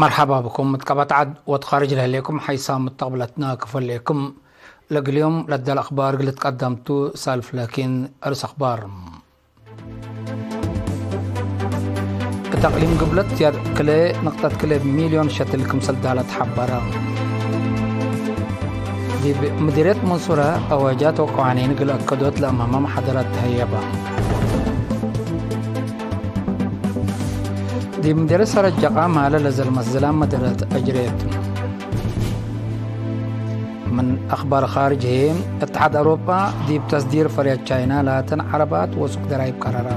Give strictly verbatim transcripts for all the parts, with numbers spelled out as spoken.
መርሐባ ብኩም። እት ቀበት ዐድ ወእት ካርጅ ለህሌኩም ሐይሳም እት ተቅብለትና ክፈሌኩም። ለእግል ዮም ለዳል አክባር እግል ልትቀደም ቱ። ሳልፍ ላኪን፣ አርስ አክባር። እት አቅሊም ግብለት ዝያድ ክለ ንቅጠት ክለ ሚልዮን ሸትል ክምሰል ዳለ ተሐበረ። ዲብ ምዲርየት መንሱረ አዋጃት ወቀዋኒን እግል አከዶት ለአማመ መሐደራት ተሀየበ። ዲብ ምዲርየት ሰረት ጀቃ ማለ ለዘልመት ዝላም መደረት አጅሬት። ምን አክባር ካርጅ ህዬ፣ እትሓድ አውሮፓ ዲብ ተስዲር ፈርያት ቻይና ላተን ዐረባት ወሱቅ ደራይብ ቀረረ።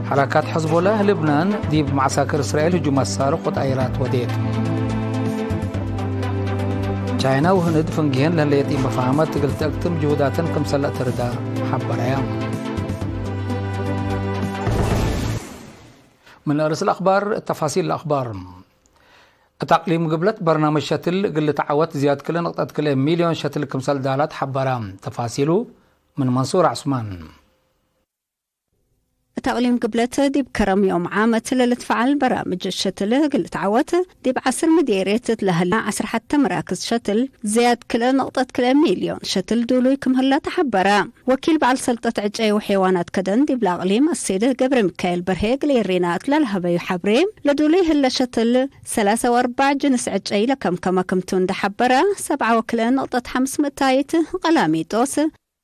ሐረካት ሕዝቦላህ ልብናን ዲብ መዓሳክር እስራኤል ህጁም አሳርቅ ወጣይራት ወዴት። ቻይና ወህንድ ፍንግሄን ለህለየት ኢመፋህመት እግል ተአክትም ጅሁዳተን ክምሰል ለአተርዳ ሐበረያ። ምን አርእስ ለአክባር፣ ተፋሲል ለአክባር። እት አቅሊም ግብለት በርናምጅ ሸትል እግል ልትዓወት ዝያድ ክለ ንቅጠት ክለ ሚልዮን ሸትል ክምሰል ዳላት ሐበረ። ተፋሲሉ ምን መንሱር ዐስማን። እት አቅሊም ግብለት ዲብ ከረም ዮም ዓመት ለልትፈዐል በራምጅ ሸትል እግል ልትዓወት፣ ዲብ ዐስር ምዴርየት እት ለህላ ዐስር ሐተ መራክዝ ሸትል ዝያድ ክለ ንቅጠት ክለ ሚልዮን ሸትል ዱሉይ ክም ህላ ተሐበረ። ወኪል በዐል ሰልጠት ዕጨይ ወሐይዋናት ከደን ዲብለ አቅሊም አሰይድ ገብረሚካኤል በርሄ እግል ኤሬና እት ለለሀበዩ ሐብሬ፣ ለዱሉይ ህለ ሸትል ሰላሰ ወአርበዕ ጅንስ ዕጨይ ለከምከመ ክምቱ እንደ ሐበረ፣ ሰብዓ ወክልኤ ንቅጠት ሐምስ ምእታይት ቀላሚጦስ፣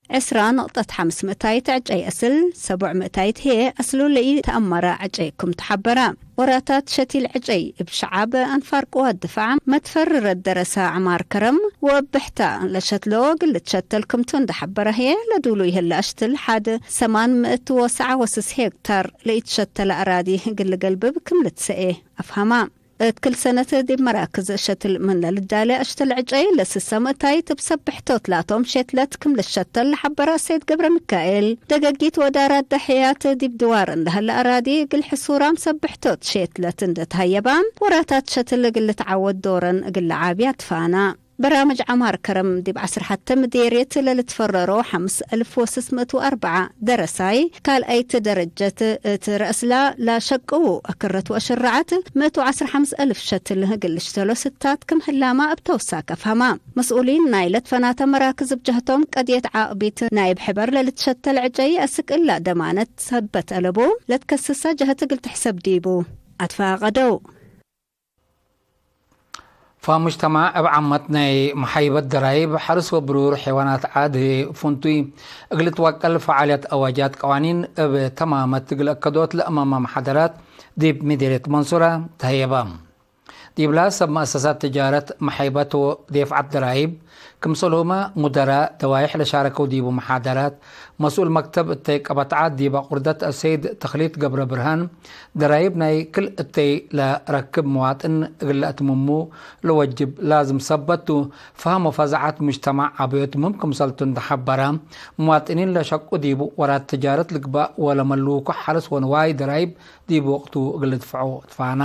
ዕስራ ንቅጠት ሐምስ ምእታይት ዕጨይ አስል፣ ሰቡዕ ምእታይት ህዬ አስሉ ለኢተአመረ ዕጨይ ክምቱ ሐበረ። ወራታት ሸቲል ዕጨይ እብ ሸዓብ፣ አንፋር ቅዋት ድፋዕ፣ መትፈርረት ደረሰ ዐማር ከረም ወእብ ብሕታ ለሸትሎ እግል ልትሸተል ክምቱ እንደ ሐበረ ህዬ፣ ለዱሉይ ህለ አሽትል ሐድ ሰማን ምእት ወሰዓ ወስስ ሄክታር ለኢትሸተለ አራዲ እግል ልገልብብ ክም ልትሰኤ አፍሀማ። እት ክል ሰነት ዲብ መራክዝ ሸትል ምን ለልዳሌ አሽትል ዕጨይ ለስሰ ምእታይት እብ ሰብሕቶት ላቶም ሼትለት ክም ልትሸተል ለሐበረ አሰይድ ገብረሚካኤል፣ ደገጊት ወዳራት ደሕያት ዲብ ድዋር እንደ ህለ አራዲ እግል ሕሱራም ሰብሕቶት ሼትለት እንደ ተሀየባም፣ ወራታት ሸትል እግል ልትዓወት ዶረን እግል ለዓቢ አትፋና። በራምጅ ዐማር ከረም ዲብ ዐስር ሐተ ምዴርየት ለልትፈረሮ ሐምስ አልፍ ወስስ ምእት ወአርበዓ ደረሳይ ካልአይት ደረጀት እት ረአስላ ለሸቅዉ አክረት ወአሽረዐት ምእት ወዐስር ሐምስ አልፍ ሸትል እግል ልሽተሎ ስታት ክም ህላማ እብ ተውሳክ አፍሀማ። መስኡሊን ናይ ለትፈናተ መራክዝ እብ ጀህቶም ቀድየት ዓቅቢት ናይብ ሕበር ለልትሸተል ዕጨይ አስክ እላ ደማነት ሰበት አለቡ ለትከስሰ ጀህት እግል ትሕሰብ ዲቡ አትፋቀደው። ፈሙጅተማዕ እብ ዓመት ናይ መሓይበት ደራይብ፣ ሐርስ ወብሩር ሐይዋናት ዓድ ፍንቱይ እግል ልትወቀል ፈዓልያት አዋጃት ቀዋኒን እብ ተማመት እግል አከዶት ለአማመ መሓደራት ዲብ ምዴርየት መንሱረ ተሀየበ። ዲብላ ሰብ መአሰሳት ትጃረት መሓይበት ወዴፍዓት ደራይብ ክምሰልሁመ ሙደራእ ደዋይሕ ለሻረከው ዲቡ መሓደራት፣ መስኡል መክተብ እተይ ቀበት ዓድ ዲብ አቁርደት አሰይድ ተክሊት ገብረ ብርሃን፣ ደራይብ ናይ ክል እተይ ለረክብ መዋጥን እግል ለአትምሙ ለወጅብ ላዝም ሰበት ቱ። ፈሀም ወፈዛዐት ሙጅተማዕ አብዮት ምህም ክምሰልቱ እንደ ሐበረ፣ መዋጥኒን ለሸቁ ዲቡ ወራት ትጃረት ልግባእ ወለመሉኩ ሐርስ ወንዋይ ደራይብ ዲብ ወቅቱ እግል ልድፍዖ ትፋነ።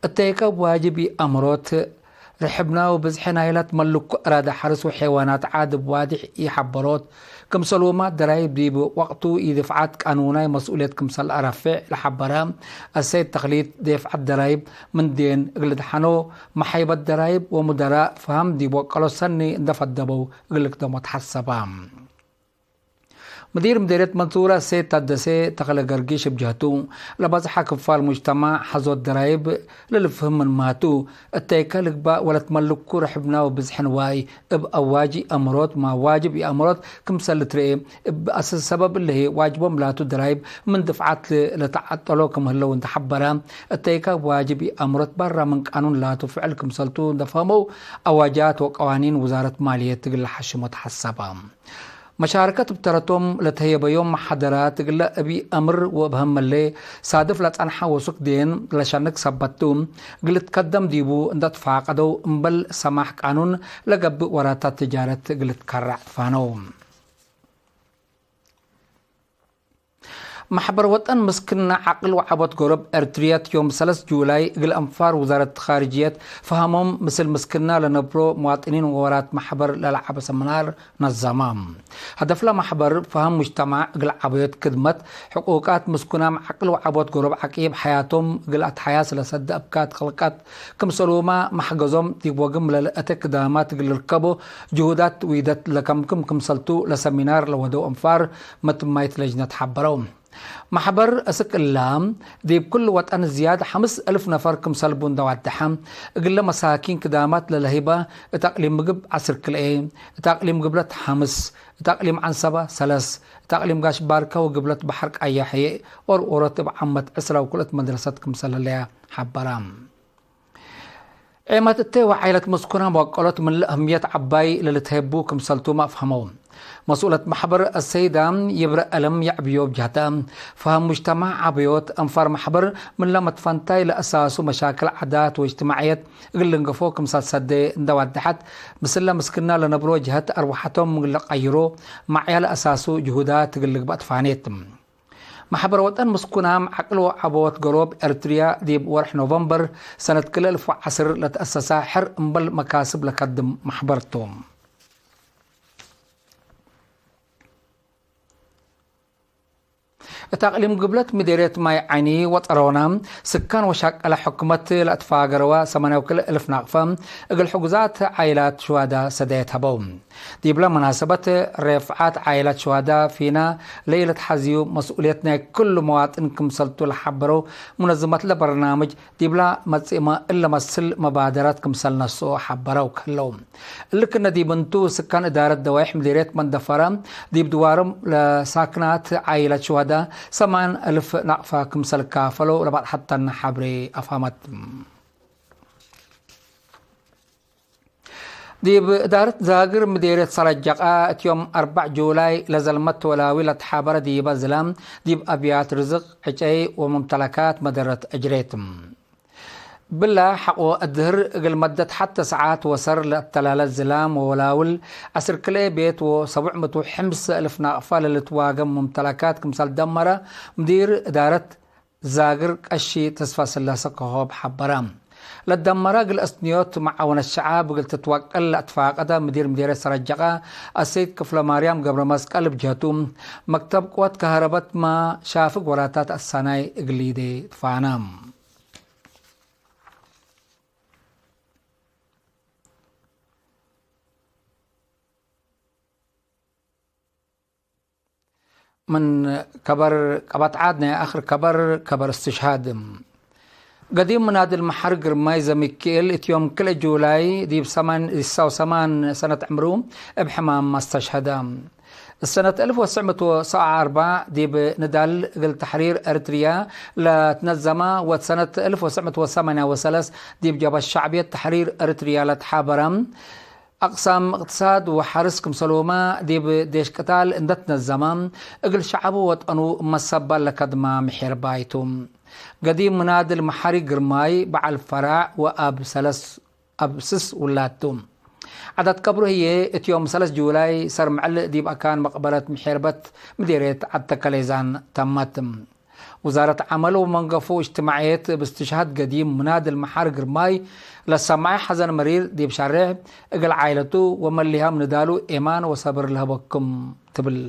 እተይከ እብ ዋጅብ ኢአምሮት፣ ርሕብና ወብዝሒ ናይላ ትመልኩ አራዲ ሐርስ ወሐይዋናት ዓድ እብ ዋድሕ ኢሐበሮት፣ ክምሰልሁመ ደራይብ ዲብ ወቅቱ ኢድፍዓት ቃኑናይ መስኡልየት ክምሰል አረፍዕ ለሐበረ አሰይድ ተክሊት፣ ዴፍዐት ደራይብ ምን ዴን እግል ልድሐኖ፣ መሓይበት ደራይብ ወሙደራእ ፈሀም ዲብ ወቀሎ ሰኒ እንደ ፈደበው እግል ልክደሞ ተሐሰበ። ምዲር ምዴርየት መንሱረ ሰይድ ታደሴ ተክለ ገርጊሽ እብ ጀህቱ፣ ለበዝሐ ክፋል ሙጅተማዕ ሐዞት ደራይብ ለልፍህም ምንማቱ፣ እተይከ ልግባእ ወለትመልኩ ርሕብና ወብዝሒ ንዋይ እብ አዋጅ ኢአምሮት፣ ማዋጅብ ኢአምሮት ክምሰል ልትርኤ፣ እብ አሰስ ሰበብ እሊ ህዬ ዋጅቦም ላቱ ደራይብ ምን ድፍዓት ለተዐጠሎ ክም ህለው እንደ ሐበረ፣ እተይከ ዋጅብ ኢአምሮት በራ ምን ቃኑን ላቱ ፍዕል ክምሰልቱ እንደ ፈህመው፣ አዋጃት ወቀዋኒን ውዛረት ማልየት እግል ለሐሽሞ ተሐሰበ። መሻረከት እብ ተረቶም ለተህየበዮም መሓደራት እግለ እብ አምር ወእብ ሀመሌ ሳድፍ ለጸንሐ ወሱክ ዴን ለሸንክ ሰበት ቱ፣ እግል ልትከደም ዲቡ እንደ ትፋቀደው፣ እምበል ሰማሕ ቃኑን ለገብእ ወራታት ትጃረት እግል ልትከረዕ ትፋነው። መሕበር ወጠን ምስክና ዐቅል ወዐቦት ገሮብ ኤርትርየት ዮም ሰለስ ጁላይ እግል አንፋር ውዛረት ካርጅየት ፈሀሞም ምስል ምስክና ለነብሮ መዋጥኒን ወወራት መሕበር ለለዐበ ሰምናር ነዘማ። ሀደፍለ መሕበር ፈሀም ሙጅተማዕ እግል ዐበዮት ክድመት ሕቁቃት ምስኩናም ዐቅል ወዐቦት ገሮብ ዐቂብ ሐያቶም እግል አትሐያስ ለሰደ አብካት ክልቀት ክምሰሉመ መሕገዞም ዲብ ወግም ለልአተ ክዳማት እግል ልርከቦ ጅሁዳት ዊደት ለከምክም ክምሰልቱ ለሰሚናር ለወደው አንፋር መትማይት ለጅነት ሐበረው። መሕበር እስክ እላ፣ ዲብ ክሉ ወጠን ዝያድ ሐምስ እልፍ ነፈር ክምሰል ቡ እንደ ዋደሐ፣ እግለ መሳኪን ክዳማት ለለህይበ እት አቅሊም ምግብ ዐስር ክልኤ፣ እት አቅሊም ግብለት ሐምስ፣ እት አቅሊም ዐንሰበ ሰለስ፣ እት አቅሊም ጋሽ ባርከ ወግብለት በሐር ቃየሕ ህዬ ኦርኦሮት እብ ዓመት ዕስራ ወክልኦት መድረሰት ክምሰል ህለያ ሐበረ። ዔመት እተ ወዓይለት መስኩናም ወቀሎት ምን ለአህምየት ዐባይ ለልትሀቡ ክምሰልቱመ አፍሀመው። መስኡለት መሕበር አሰይዳ ይብረ አለም የዕብዮ ብጀህተ፣ ፈሀም ሙጅተማዕ ዐበዮት አንፋር መሕበር ምን ለመትፈንታይ ለአሳሱ መሻክል ዓዳት ወእጅትማዕየት እግል ልንገፎ ክምሰል ሰዴ እንደ ዋደሐት፣ ምስለ ምስክና ለነብሮ ጀህት አርወሐቶም እግል ለቀይሮ መዕያ ለአሳሱ ጅሁዳት እግል ልግበእ ትፋኔት። መሕበር ወጠን ምስኩናም ዐቅል ወዐቦት ገሮብ ኤርትርያ ዲብ ወርሕ ኖቨምበር ሰነት ክልኤ እልፍ ወዐስር ለተአሰሰ ሕር እምበል መካስብ ለከድም መሕበር ቱ። እት አቅሊም ግብለት ምዴርየት ማይ ዐይኒ ወጠሮና ስካን ወሻቀለ ሕኩመት ለአትፋገረወ ሰማንያ ወክልኤ እልፍ ናቅፈ እግል ሕጉዛት ዓይላት ሽዋዳ ሰደየት ሀበው። ዲብለ መናሰበት፣ ሬፍዓት ዓኢላት ሸዋዳ ፊና ለኢለትሐዝዩ መስኡልየት ናይ ክሉ መዋጥን ክምሰልቱ ለሐበረው ሙነዝመትለ በርናምጅ፣ ዲብላ መጽእመ እለ መስል መባደራት ክምሰል ነስኦ ሐበረው ከለው። እሊ ክነ ዲብ እንቱ፣ ስካን እዳረት ደዋይሕ ምዲርየት መንደፈረ፣ ዲብ ድዋሮም ለሳክናት ዓኢላት ሸዋዳ ሰማን እልፍ ናቅፋ ክምሰል ካፈለው ለባጽሐተነ ሐብሬ አፍሀመት። ዲብ እዳረት ዛግር ምዴርየት ሰረጀቃ፣ እት ዮም አርበዕ ጁላይ ለዘልመት ወላዊ ለትሓበረ ዲበ ዝላም፣ ዲብ አብያት ርዝቅ፣ ዕጨይ ወመምተለካት መደረት እጅሬት። ብላ ሐቆ እድህር እግል መደት ሐተ ሰዓት ወሰር ለአተላለ ዝላም ወወላውል፣ ዐስር ክልኤ ቤት ወሰቡዕ ምእት ወሐምስ እልፍ ናቅፋ ለልትዋገም መምተለካት ክምሰል ደመረ፣ ምዲር እዳረት ዛግር ቀሺ ተስፋስላሰ ከሆብ ሐበረ። ለደመረ እግል አስንዮት መዓወነት ሸዓብ እግል ትትወቀል ለአትፋቀደ ምዲር ምዴርየት ሰረጀቀ አሰይድ ክፍለማርያም ገብረመስቀል እብ ጀህቱ፣ መክተብ ቅወት ከሀረበትመ ሻፍግ ወራታት አሳናይ እግል ሊዴ ትፋነ። ምን ከበር ቀበት ዓድ ናይ አክር ከበር፣ ከበር እስትሽሃድ። ገዲም ምናድል መሐር ግርማይ ዘሚክኤል እት ዮም ክልኤ ጁላይ ዲብ ሰማን፣ ስሳ ወሰማን ሰነት ዕምሩ እብ ሕማም አስተሽሀደ። ሰነት አልፍ ወትሰዕ ምእት ወሰብዓ ወአርበዕ ዲብ ንዳል እግል ተሕሪር ኤርትርያ ለትነዘመ ወሰነት አልፍ ወትሰዕ ምእት ወሰማንያ ወሰለስ ዲብ ጀብሀት ሸዕብየት ተሕሪር ኤርትርያ ለትሓበረ አቅሳም እቅትሳድ ወሐርስ ክምሰልሁመ ዲብ ዴሽ ቅታል እንደ ትነዘመ፣ እግል ሸዐቡ ወጠኑ መሰባል ለከድማ ምሒርባይ ቱ። ገዲም ምናድል መሐሪ ግርማይ በዐል ፈራዕ ወአብ ሰለስ፣ አብ ስስ ውላድ ቱ። ዐዳት ቀብሩ ህዬ እት ዮም ሰለስ ጁላይ ሰር ምዕል ዲብ አካን መቅበረት ምሒርበት ምዴርየት ዐድ ተከሌዛን ተመት። ውዛረት ዐመል ወመንገፎ እጅትማዕየት እብ እስትሽሃድ ገዲም ምናድል መሓር ግርማይ ለሰመዐ ሐዘን መሪር ዲብ ሸሬሕ እግል ዓኢለቱ ወመሊሃም ንዳሉ ኤማን ወሰብር ለሀበኩም ትብል።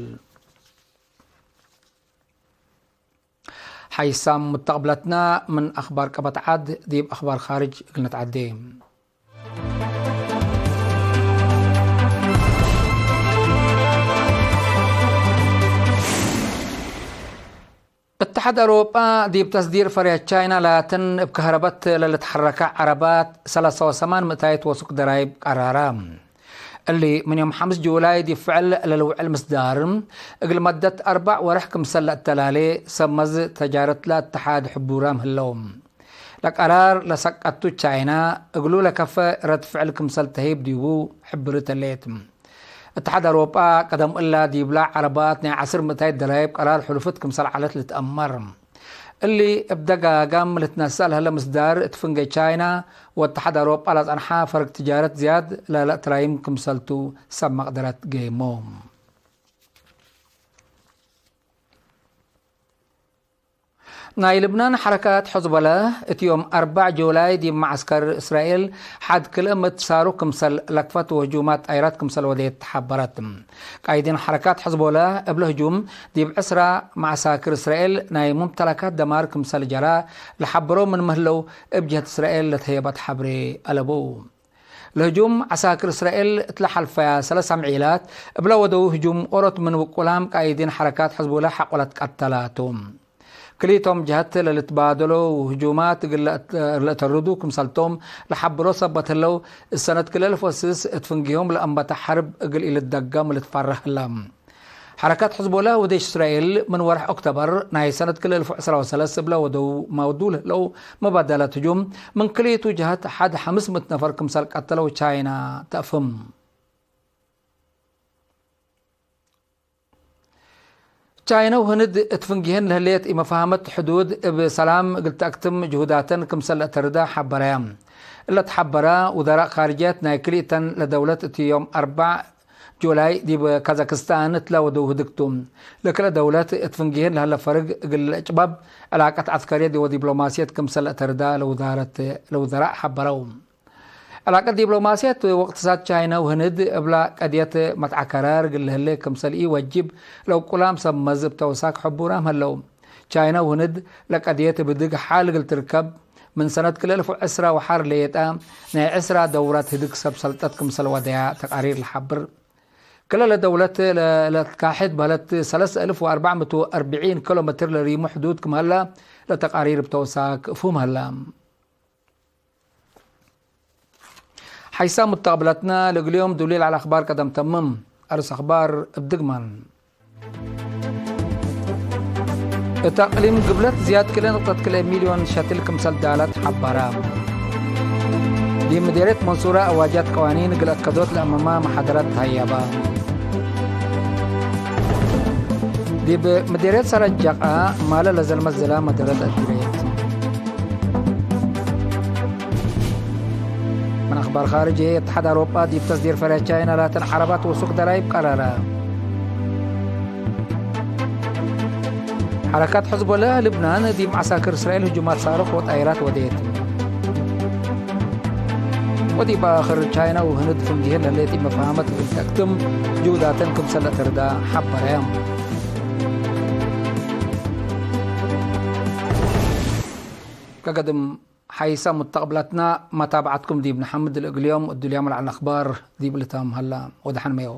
ሐይሳም ሙተቅብለትና ምን አክባር ቀበት ዐድ ዲብ አክባር ካርጅ እግል ነትዐዴ። እትሓድ አውሮጳ ዲብ ተስዲር ፈርያት ቻይና ላትን እብ ከህረበት ለልትሐረከ ዐረባት ሰላሳ ወሰማን ምእታይት ወሱቅ ደራይብ ቀራራ። እሊ ምን ዮም ሐምስ ጁላይ ዲብ ፍዕል ለልውዕል ምስዳር፣ እግል መደት አርበዕ ወርሕ ክምሰል ለአተላሌ ሰብ መዝ ተጃረት ለእትሓድ ሕቡራም ህለው። ለቀራር ለሰቀቱ ቻይና እግሉ ለከፈ ረድ ፍዕል ክምሰል ተህይብ ዲቡ ሕብርት ህሌት። እትሓድ አውሮጳ ቀደም እላ ዲብላ ዐረባት ናይ ዐስር ምእታይት ደራይብ ቀራር ሕሉፍት ክምሰል ዐለት ልትአመር። እሊ እብ ደጋጋም ልትነሰእ ለህለ ምስዳር እት ፍንጌ ቻይና ወእትሓድ አውሮጳ ለጸንሐ ፈርግ ትጃረት ዝያድ ለለአትራይም ክምሰልቱ ሰብ መቅደረት ገይሞ። ናይ ልብናን ሐረካት ሕዝቦለ፣ እት ዮም አርበዕ ጁላይ ዲብ መዐስከር እስራኤል ሐድ ክልኤ ምእት ሳሩክ ክምሰል ለክፈት ወህጁማት ጣይራት ክምሰል ወዴት ተሐበረት። ቃይዲን ሐረካት ሕዝቦለ፣ እብለ ህጁም ዲብ ዕስራ መዐሳክር እስራኤል ናይ ሙምተለካት ደማር ክምሰል ጀራ ለሐበረው ምንመ ህለው፣ እብ ጀህት እስራኤል ለተህየበት ሐብሬ አለቡ። ለህጁም ዐሳክር እስራኤል እት ለሐልፈያ ሰለስ አምዒላት፣ እብለ ወደው ህጁም ኦሮት ምን ውቁላም ቃይዲን ሐረካት ሕዝቦለ ሐቆ ለትቀተላ ቱ። ክልኢቶም ጀሀት ለልትባደሎ ህጁማት እግል ለአት-፣ ለአተርዱ ክምሰልቶም ለሐብሮ ሰበት ህለው፣ እሰነት ክልኤ አልፍ ወስስ እት ፍንጌሆም ለአንበተ ሐርብ እግል ኢልትደገም ልትፈረህ ህለ። ሐረካት ሕዝቦላህ ወዴሽ እስራኤል ምን ወርሕ ኦክቶበር ናይ ሰነት ክልኤ አልፍ ወዕስራ ወሰለስ እብለ ወደው ማውዱ ለህለው መባደላት ህጁም፣ ምን ክልኢቱ ጀሀት ሐድ ሐምስ ምእት ነፈር ክምሰል ቀተለው ቻይና ተአፍህም። ቻይነ ወህንድ እት ፍንጌህን ለህሌት ኢመፋሀመት ሕዱድ እብ ሰላም እግል ተአክትም ጅሁዳተን ክምሰል ለአተርዳ ሐበረያ። እለ ተሐበረ ውዘራእ ካርጅየት ናይ ክልኢተን ለደውለት እት ዮም አርበዕ ጁላይ ዲብ ካዛክስታን እትለ ወደው ህድግ ቱ። ለክልኤ ደውለት እት ፍንጌህን ለህለ ፈርግ እግል ለአጭባብ ዕላቀት ዐስከርየት ወዲፕሎማስየት ክምሰል ለአተርዳ ለውዛረት ለውዘራእ ሐበረው። ዕላቀት ዲፕሎማስየት ወእቅትሳድ ቻይነ ወህንድ እብላ ቀድየት መትዐከረ እግል ለህሌ ክምሰል ኢወጅብ ለውቁላም ሰብ መዝ እብ ተውሳክ ሕቡራም ህለው። ቻይነ ወህንድ ለቀድየት እብ ህድግ ሓል እግል ትርከብ ምን ሰነት ክልኤ አልፍ ወዕስራ ወሐር ሌጠ ናይ ዕስራ ደውራት ህድግ ሰብ ሰልጠት ክምሰል ወደያ ተቃሪር ለሐብር። ክልኤ ለደውለት ለ-፣ ለትካሕድ በህለት ሰለስ አልፍ ወአርበዕ ምእት ወአርብዒን ኪሎ ሜትር ለሪሙ ሕዱድ ክም ሀለ ለተቃሪር እብ ተውሳክ እፉም ሀለ። ሐይሳም ሙተቅብለትነ ለእግል ዮም ዱሊል ዐለ አክባር ቀደም ተምም። አርስ አክባር እብ ድግማን። እት አቅሊም ግብለት ዝያድ ክልኤ ንቅጠት ክልኤ ሚልዮን ሸትል ክምሰል ዳላት ሐበረ። ዲብ ምዴርየት መንሱረ አዋጃት ቀዋኒን እግል አከዶት ለአመማ መሓደራት ተሀየበ። ዲብ ምዴርየት ሰረጀቀ ማለ ለዘልመት ዝላም መደረት አጅሬት። ምን አክባር ካርጅ፣ እትሓድ አውሮጳ ዲብ ተስዲር ፈርያ ቻይና ላተን ዐረባት ወሱቅ ደራይብ ቀረረ። ሐረካት ሕዝቦላህ ልብናን ዲብ ዐሳክር እስራኤል ህጁማት ሳሩክ ወጣይራት ወዴት። ወዲብ አክር ቻይና ወህንድ ፍንጌህን ለህሌት መፋሀመት እግል ተክትም ጅሁዳተን ክምሰል ለአተርዳ ሐበረ። ከገድም ሐይሰ ሙተቅብለትነ መታብዐትኩም ዲብ ነሐምድ። ለእግል ዮም እዱልያም ለዐለ አክባር ዲብ ልታም ሀላ። ወደሐን ሜው።